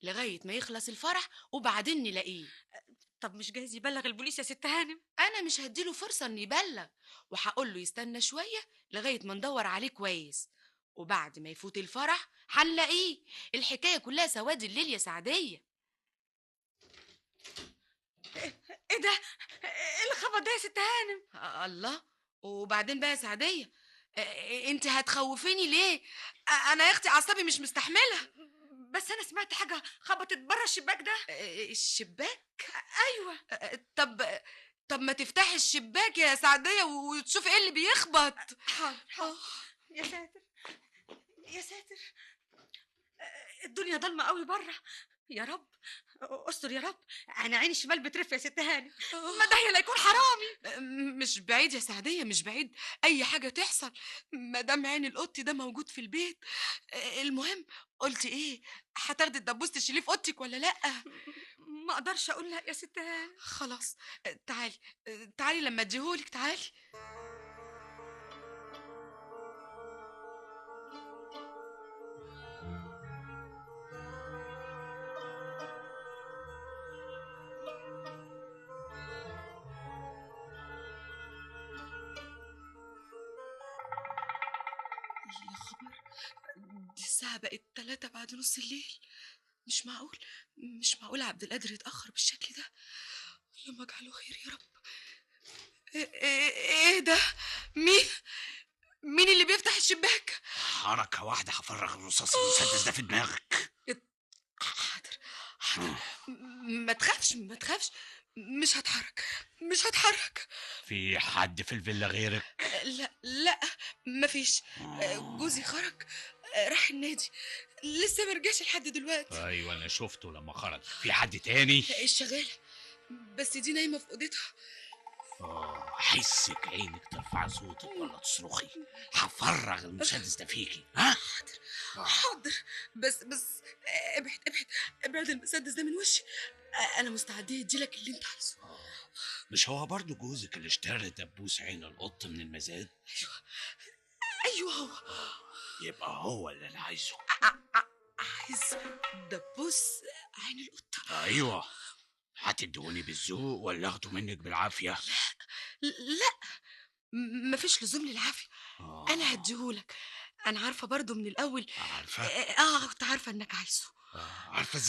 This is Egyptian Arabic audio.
لغاية ما يخلص الفرح وبعدين نلاقيه. طب مش جايز يبلغ البوليس يا ست هانم؟ انا مش هديله فرصة انه يبلغ، وهقول له يستنى شوية لغاية ما ندور عليه كويس، وبعد ما يفوت الفرح هنلاقيه. الحكاية كلها سواد الليل يا سعديه. ايه ده؟ ايه الخبر ده يا ست هانم؟ الله، وبعدين بقى يا سعديه انت هتخوفيني ليه؟ انا يا اختي اعصابي مش مستحمله. بس انا سمعت حاجة خبطت بره الشباك ده. الشباك؟ ايوه. طب ما تفتحي الشباك يا سعديه وتشوفي ايه اللي بيخبط. حاضر حاضر. يا ساتر يا ساتر، الدنيا ضلمة قوي بره. يا رب استر يا رب، انا عيني الشمال بترف يا ست هاني. ما ده لا يكون حرامي. مش بعيد يا سعديه، مش بعيد اي حاجة تحصل ما دام عين القط ده موجود في البيت. المهم قلتي ايه، هتاخدي الدبوس تشيليه في اوضتك ولا لا؟ ما اقدرش اقول لا يا ست هاني. خلاص تعالي تعالي لما اديهولك، تعالي. يا خبر، دي الساعة بقت 3 بعد نص الليل. مش معقول، مش معقول عبد القادر يتأخر بالشكل ده. اللهم اجعله خير يا رب. ايه ده؟ مين اللي بيفتح الشباك؟ حركة واحدة هفرغ الرصاص المسدس ده في دماغك. حاضر حاضر، ما تخافش ما تخافش، مش هتحرك مش هتحرك. في حد في الفيلا غيرك؟ لا لا مفيش، جوزي خرج راح النادي، لسه ما رجعش لحد دلوقتي. ايوه انا شفته لما خرج. في حد تاني؟ الشغاله، بس دي نايمة في اوضتها. حسك عينك ترفع صوتك ولا تصرخي، هفرغ المسدس ده فيكي. ها؟ حاضر حاضر، بس ابعد ابعد ابعد المسدس ده من وشي، انا مستعدة اديلك اللي انت عايزه. مش هو برضو جوزك اللي اشترى دبوس عين القط من المزاد؟ ايوه ايوه هو. يبقى هو اللي انا عايزه. عايز دبوس عين القطة؟ ايوه. هتدوني بالذوق ولا اخده منك بالعافية؟ لا لا، مفيش لزوم للعافيه. انا هديهولك، انا عارفه برضو من الاول. عارفه؟ كنت عارفه انك عايزه. عارفه ازاي؟